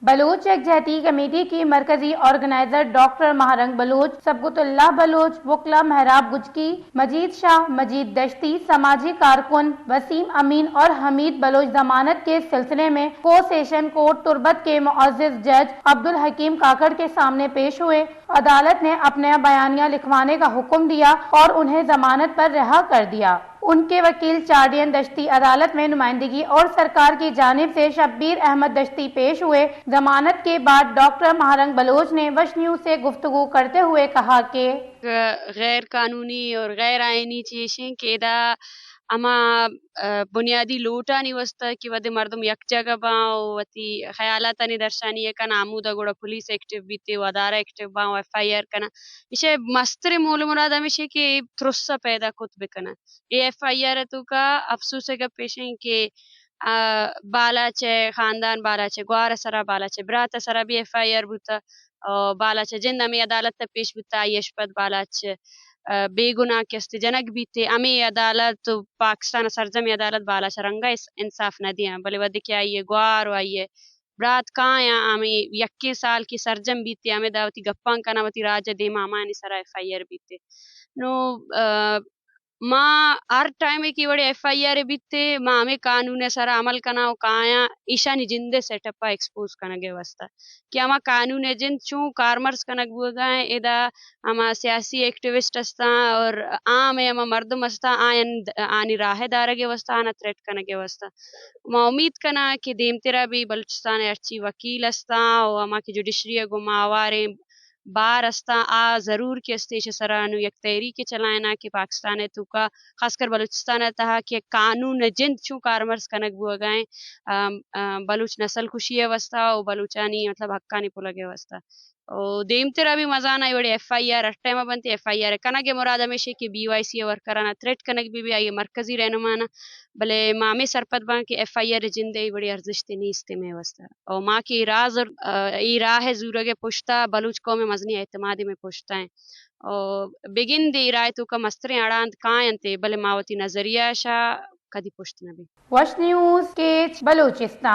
بلوچ یکجہتی کمیٹی کی مرکزی آرگنائزر ڈاکٹر ماہ رنگ بلوچ، صبغت اللہ بلوچ، وکلا مہراب گجکی، مجید شاہ، مجید دشتی، سماجی کارکن وسیم امین اور حمید بلوچ ضمانت کے سلسلے میں کو سیشن کورٹ تربت کے معزز جج عبدالحکیم کاکڑ کے سامنے پیش ہوئے۔ عدالت نے اپنا بیانیہ لکھوانے کا حکم دیا اور انہیں ضمانت پر رہا کر دیا۔ ان کے وکیل چارڈین دشتی عدالت میں نمائندگی اور سرکار کی جانب سے شبیر احمد دشتی پیش ہوئے۔ ضمانت کے بعد ڈاکٹر ماہ رنگ بلوچ نے وش نیوز سے گفتگو کرتے ہوئے کہا کہ غیر قانونی اور غیر آئینی چیز ہیں کہ ادا ہما، آ، بنیادی لوٹانی واسطہ کہ وھدے مردم یک جاگہ باں و وتی خیالاتانی درشانی ء کن، ہمودا گڑا پولیس ایکٹیو بیتے و ادارہ ایکٹیو باں و ایف آئی آر کناں۔ ایشی مستریں مول مراد ہمیش کہ اے ترس ء پیدا کت بکناں۔ اے ایف آئی آر ء توکا افسوس ء گپ ایش انت کہ، آ، بالاچ ء خاندان، بالاچ ء گوار ء سرا، بالاچ ء برات ء سرا بھی ایف آئی آر بوتا۔ آ، بالاچ ء جند ہمے عدالت ء پیش بوتا، آئی اش پد بالاچ، آ، بے گناہ کہ است جنگ بیتے، ہمے عدالت و پاکستان ء سرجمیں عدالت بالاچ ء رنگا اس-، انصاف نہ دیاں، بلے وھدے کہ آئی ء گوار و آئی ء برات کایاں، ہمے یکیں سال کہ سرجم بیتے، ہمے دا وتی گپاں کناں، وتی راج ء دیما ہمایانی سرا ایف آئی آر بیتے۔ نو، آ، ما ہر ٹائم ء کہ وڑے ایف آئی آر بیتے، ما ہمے قانون ء سرا عمل کناں و کایاں ایشانی جند ء سیٹ اپ ء ایکسپوز کنگ ء واسطہ کہ ہما قانون ء جند چون کارمرز کنگ بوگا ہیں، ادا ہما سیاسی ایکٹیوسٹ استاں اور عام ء ہما مردم استاں، آیان آنی راہ ء دارگ ء واسطہ، آنا تھریٹ کنگ ء واسطہ۔ ما امید کناں کہ دیمترا بھی بلوچستان ء ہرچی وکیل استاں و ہما کہ جوڈیشری ء گوں ما ہواریں بار استاں، آ ضرور کہ است ایش سرا نوں یک تحریک چلائیناں کہ پاکستان ء توکا، خاص کر بلوچستان ء تہا کہ قانون ء جند چوں کارمرز کنگ بوگا ایں، آ، آ، بلوچ نسل کشی ء واسطہ و بلوچانی مطلب حقانی پلگ ء واسطہ۔ و دیمترا بھی مزانا اے وڑے ایف آئی آر ہر ٹائم بنت، ایف آئی آر کنگ ء مراد ہمیش کہ بی وائی سی ء ورکرانا تھریٹ کنگ بی بی آئی ء مرکزی رہنمانا، بلے ما ہمے سرپد باں کہ ایف آئی آر جند ء اے وڑے ارزشتے نیست مئے واسطہ۔ او ما کہ اے راہ زر-، آ، اے راہ ء زورگ ء پشتا بلوچ قوم ء مزنیں اعتمادے مئے پشتا ایں۔ او بگندے اے راہ ء توکا مستریں اڑاند کاینت، بلے ما وتی نظریہ شا کدی پشت نہ بیں۔ وش نیوز کیچ بلوچستان۔